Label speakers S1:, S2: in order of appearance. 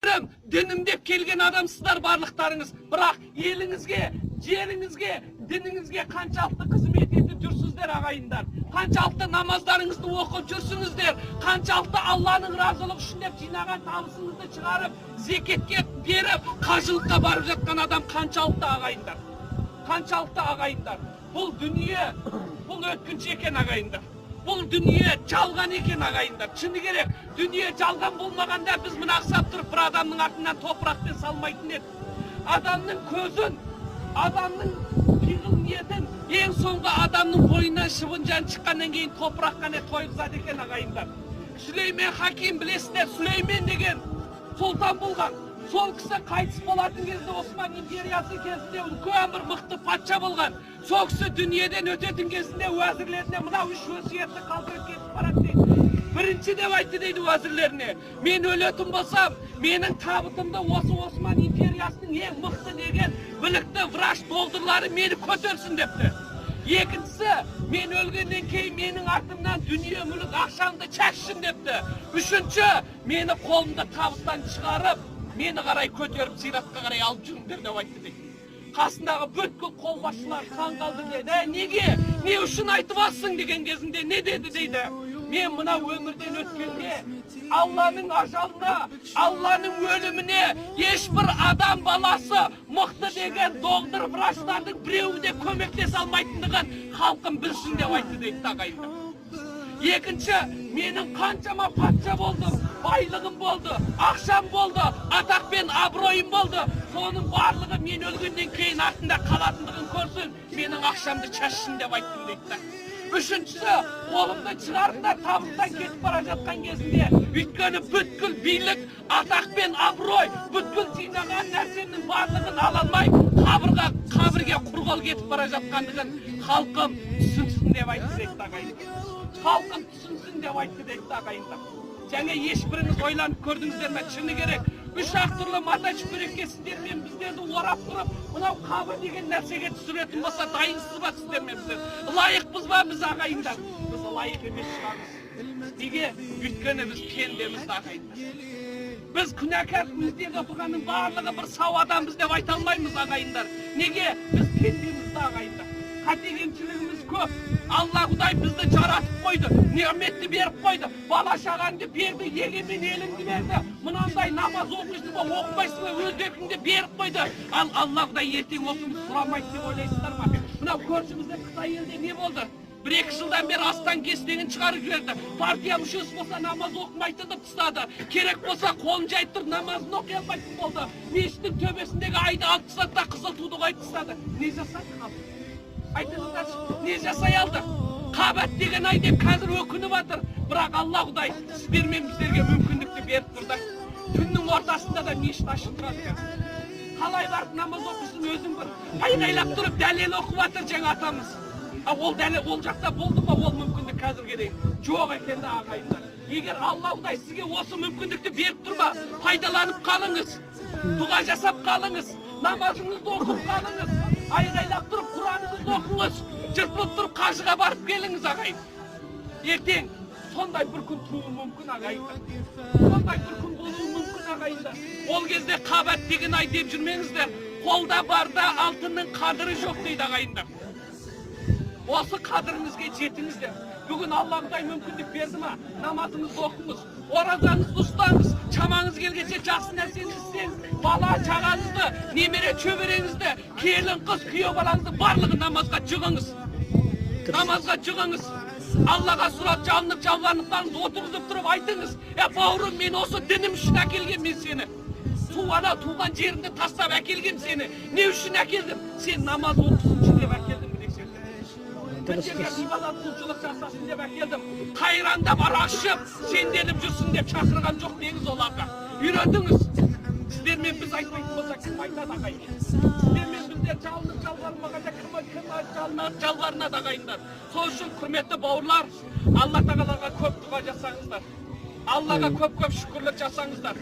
S1: Жерім, дінім деп келген адамсыздар барлықтарыңыз. Бірақ еліңізге, жеріңізге, дініңізге қаншалықты қызмет етіп жүрсіздер, ағайындар? Қаншалықты намаздарыңызды оқып жүрсіңіздер? Қаншалықты Алланың разылығы үшін деп жинаған табысыңызды шығарып, зекетке беріп, қажылыққа барып жатқан адам қаншалықты, ағайындар? Қаншалықты, ағайындар? Бұл дүние, бұл өткінші екен, ағайындар. Бұл дүние жалған екен, ағайындар. Шыны керек, дүние жалған болмағанда, біз мына ұқсап тұрып бір адамның артынан топырақпен салмайтын едік. Адамның көзін, адамның пиғыл ниетін, ең соңғы адамның бойынан шыбын жан шыққаннан кейін топырақ қана тойғызады екен, ағайындар. Сүлеймен Хаким, білесіздер, Сүлеймен деген сұлтан болған. Сол кісі қайтыс болатын кезде, Осман империясы кезінде үлкен бір мықты патша болған. Сол кісі дүниеден өтетін кезінде уәзірлеріне мынау үш өсиетті қалдырып кетіп барады дейді. Бірінші деп айтты дейді уәзірлеріне: мен өлетін болсам, менің табытымды осы Осман империясының ең мықты деген білікті врач докторлары мені көтерсін депті. Екіншісі, мен өлгеннен кейін менің артымнан дүние мүлік ақшамды шашсын депті. Үшінші, мені қолымды табыттан шығарып, мені қарай көтеріп, зиратқа қарай алып жүріңдер деп айтты дейді. Қасындағы бүткіл қолбасшылар таң қалды дейді. Ә, неге, не үшін айтып жатсың деген кезінде не деді дейді: мен мына өмірден өткенде Алланың ажалына, Алланың өліміне ешбір адам баласы, мықты деген доғдыр врачтардың біреуі де көмектесе алмайтындығын халқым білсін деп айтты дейді, ағайындар. Екінші, менің қаншама патша болдым, байлығым болды, ақшам болды, атақ пен абыройым болды, соның барлығы мен өлгеннен кейін артында қалатындығын көрсін, менің ақшамды шашсын деп айттым дейді да. Үшіншісі, қолымды шығарыңдар табыттан кетіп бара жатқан кезінде, өйткені бүткіл билік, атақ пен абырой, бүткіл жинаған нәрсемнің барлығын ала алмай, қабірге құр қол кетіп бара жатқандығын халқым түсінсін деп айтты дейді, ағайындар. Халқым түсінсін деп айтты дейді, ағайындар. Және ешбіріңіз ойланып көрдіңіздер ме? Шыны керек, үш ақ түрлі мата шүберекке сіздер мен біздерді орап тұрып, мынау қабір деген нәрсеге түсіретін болса, дайынсыз ба сіздер мен біздер? Лайықпыз ба біз, ағайындар? Біз лайық емес шығармыз. Неге? Өйткені біз пендеміз да, ағайындар. Біз күнәкар. Біздерде отырғанның барлығы бір сау адамбыз деп айта алмаймыз, ағайындар. Неге? Біз пендеміз да, ағайындар. Қате кемшілігіміз көп. Алла Құдай бізді жаратып қойды, нығметті беріп қойды, бала шағаңды берді, егемен еліңді берді. Мынандай намаз оқисың ба, оқымайсың ба, өз еркіңде беріп қойды. Ал Алла Құдай ертең осыны сұрамайды деп ойлайсыздар ма? Мынау көршімізде, Қытай елде не болды? 1-2 жылдан бері астан кестеңін шығарып жіберді. Партия мүшесі болса, намаз оқымайтын деп тастады. Керек болса, қолын жайып тұрып намазын оқи алмайтын болды. Мешіттің төбесіндегі айды алып тастады да, қызыл туды қойып тастады. Не жасады халық, айтыңыздаршы, не жасай алды? Қабат деген ай деп қазір өкініп жатыр. Бірақ Алла Құдай сіздер мен біздерге мүмкіндікті беріп тұр да. Түннің ортасында да мешіт ашық тұрады қазір. Қалай барып намаз оқисың өзің? Бір айғайлап тұрып дәлел оқып жатыр жаңа атамыз. А ол дәлел ол жақта болды ма? Ол мүмкіндік қазірге дейін жоқ екен да, ағайындар. Егер Алла Құдай сізге осы мүмкіндікті беріп тұр ма, пайдаланып қалыңыз, дұға жасап қалыңыз, намазыңызды оқып қалыңыз, айғайлап тұрып Құраныңызды оқыңыз, жыртылып тұрып қажыға барып келіңіз, ағайын. Ертең сондай бір күн тууы мүмкін, ағайындар. Сондай бір күн болуы мүмкін, ағайындар. Ол кезде қабат деген ай деп жүрмеңіздер. Қолда барда алтынның қадірі жоқ дейді, ағайындар. Осы қадіріңізге жетіңіздер. Бүгін Алла Құдай мүмкіндік берді ма, намазыңызды оқыңыз, оразаңызды ұстаңыз, шамаңыз келгенше жақсы нәрсені істеңіз. Бала шағаңызды, немере шөбереңізді, келін қыз, күйеу балаңызды, барлығын намазға жығыңыз, намазға жығыңыз. Аллаға сұрап, жалынып жалбарынып қалыңыз, отырғызып тұрып айтыңыз: е, бауырым, мен осы дінім үшін әкелгем мен сені. Су ана туған жеріңді тастап әкелгем сені. Не үшін әкелдім? Сен намаз оқысыншы деп әкелдім десең, бір жерге ғибадат, құлшылық жасасын деп әкелдім. Қайрандап, арақ ішіп, сенделіп жүрсін деп шақырған жоқ деңіз. Оларға үйретіңіз. Сіздер мен біз айтпайтын болса, кім айтады, ағайын? Сіздер мен біздер жалынып жалбарынбағанда, кім жалынады, жалбарынады, ағайындар? Сол үшін, құрметті бауырлар, Алла Тағалаға көп дұға жасаңыздар, Аллаға көп көп шүкірлік жасаңыздар.